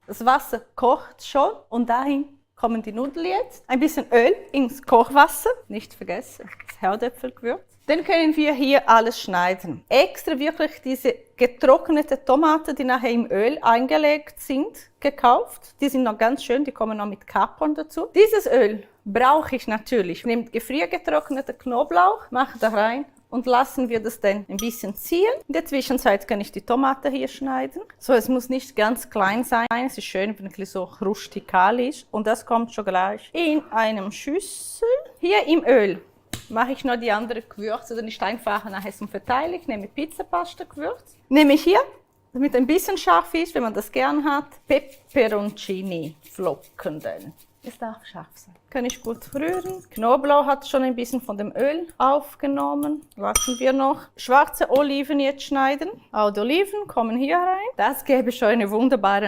Das Wasser kocht schon und dahin kommen die Nudeln jetzt. Ein bisschen Öl ins Kochwasser, nicht vergessen, das Herdöpfelgewürz. Dann können wir hier alles schneiden. Extra wirklich diese getrocknete Tomaten, die nachher im Öl eingelegt sind, gekauft. Die sind noch ganz schön, die kommen noch mit Kapern dazu. Dieses Öl brauche ich natürlich. Nehmt gefriergetrockneten Knoblauch, mache da rein und lassen wir das dann ein bisschen ziehen. In der Zwischenzeit kann ich die Tomate hier schneiden. So, es muss nicht ganz klein sein. Es ist schön, wenn es so rustikal ist. Und das kommt schon gleich in einem Schüssel. Hier im Öl mache ich noch die anderen Gewürze, dann ist einfach nachher zum Verteilen. Ich nehme Pizzapasta-Gewürz. Nehme ich hier, damit ein bisschen scharf ist, wenn man das gern hat, Peperoncini-Flocken. Es darf scharf sein. Kann ich gut rühren. Knoblauch hat schon ein bisschen von dem Öl aufgenommen. Lassen wir noch schwarze Oliven jetzt schneiden. Auch die Oliven kommen hier rein. Das gäbe schon eine wunderbare